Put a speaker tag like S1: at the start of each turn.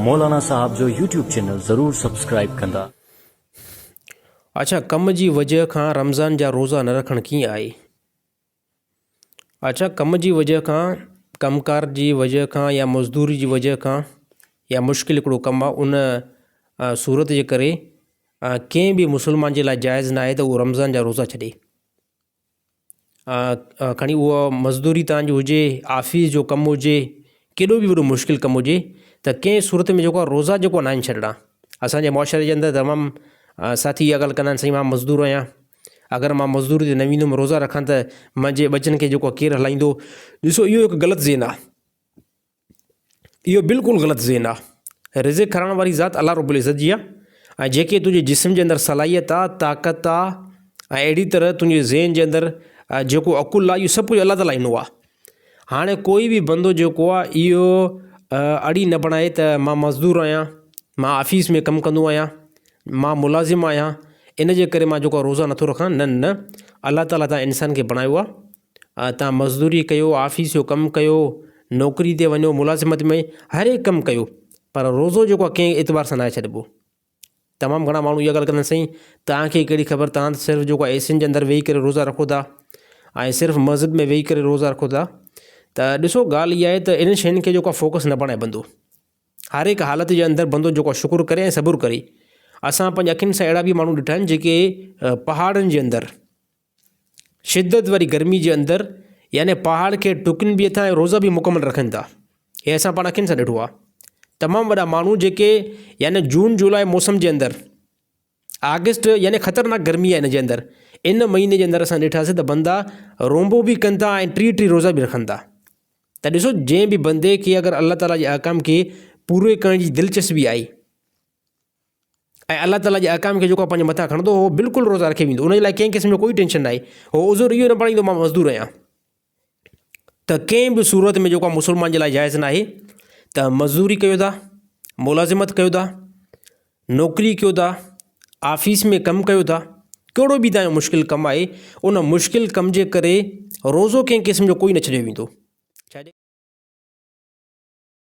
S1: مولانا صاحب جو YouTube channel ضرور سبسڪرائيب ڪندا.
S2: اڇا ڪم جي وجه کان رمضان جا روزا نه رکڻ ڪيئن آهي؟ اڇا ڪم جي وجه کان ڪم ڪار جي وجه کان يا مزدوري جي وجه کان يا مشڪل هڪڙو ڪم آهي ان صورت جي ڪري ڪنهن به مسلمان جي لاء جائز نه آهي ته اهو رمضان جا روزا ڇڏي. کڻي اها مزدوري توهان جي هجي آفيس جو ڪم هجي ڪيڏو به وڏو مشڪل ڪم هجي ته ڪنهن صورت ۾ جيڪو آهي روزا جيڪو آهي ناهن ڇڏڻا اسانجي معاشري جي اندر تمام ساٿي اها ڳالهه ڪندا آهن سائين مان مزدور آهيان اگر مان مزدوري تي نه ويندم روزا رکان ته منهنجي ٻچن کي جيڪو آهي ڪير هلائيندو ڏسو اهو هڪ غلط ذهن آهي اهو بلڪل غلط ذهن آ. رزق کارائڻ واري ذات الله رب العزت جي آ ۽ جيڪي تنهنجي جسم جي اندر صلاحيت آ، طاقت آ ۽ اهڙي طرح تنهنجي ذهن جي اندر جيڪو عقل آ اهو سڀ ڪجهه الله تعاليٰ ڏنو آ. هاڻي ڪوئي به بندو جيڪو آ اهو اڙي نه بڻائي ته مان مزدور آهيان، مان آفيس ۾ ڪم ڪندو آهيان، مان ملازم آهيان ان جي ڪري مان جيڪو آ روزا نٿو رکان نه نه الله تعاليٰ تان انسان کي بڻايو آ تان مزدوري ڪيو، آفيس جو ڪم ڪيو، نوڪري تي وڃو، ملازمت ۾ هر هڪ ڪم ڪيو پر روزو جيڪو آهي ڪنهن اعتبار سان ناهي ڇڏبو. تمام گهڻا ماڻهو اها ڳالهه ڪندا آهن سائين توهان کي ڪهڙي خبر توهان ته صرف جيڪو آهي اي سين جي اندر ويهي ڪري روزا رکو ٿا ۽ صرف مسجد ۾ ويهي ڪري روزا رکو ٿا ته ڏسو ڳالهه اها آهي ته انهن شين کي جيڪو آهي فوڪس نه بڻائي بندو هر هڪ حالت جي اندر بندو جيڪو آهي شڪر ڪري ۽ صبر ڪري اسان پنهنجي اکين سان اهڙا به ماڻهو ڏٺا آهن جيڪي پهاڙن جي اندر شدت واري گرمي جي اندر يعني پهاڙ کي ٽڪن به ٿا ۽ روزا به مڪمل رکن ٿا هي اسان پاڻ اکين سان ڏٺو آهي تمام وڏا ماڻهو جيڪي يعني جون جولاء موسم جي اندر آگسٽ يعني خطرناڪ گرمي آهي ان جي اندر ان مهيني جي اندر اسان ڏٺاسي ته بندا رونبو به ڪن ٿا ۽ ٽي ٽي روزا به رکن ٿا ته ڏسو جنهن به بندي کي اگر الله تعاليٰ جي احڪام کي پوري ڪرڻ جي دلچسپي آئي ۽ الله تعاليٰ جي احڪام کي جيڪو پنهنجي مٿان کڻندو هو بلڪل روزا رکي ويندو ان جي لاء ڪنهن قسم جو ڪوئي ٽينشن ناهي هو عذر اهو نه بڻائيندو مان مزدور آهيان ته ڪنهن به صورت ۾ جيڪو مسلمان جي لاء جائز ناهي ته مزدوري ڪيو ٿا ملازمت ڪيو ٿا نوڪري ڪيو ٿا آفيس ۾ ڪم ڪيو ٿا ڪهڙو به تنهنجو مشڪل ڪم آهي ان مشڪل ڪم جي ڪري روزو ڪنهن قسم جو ڪوئي نه ڇڏيو ويندو.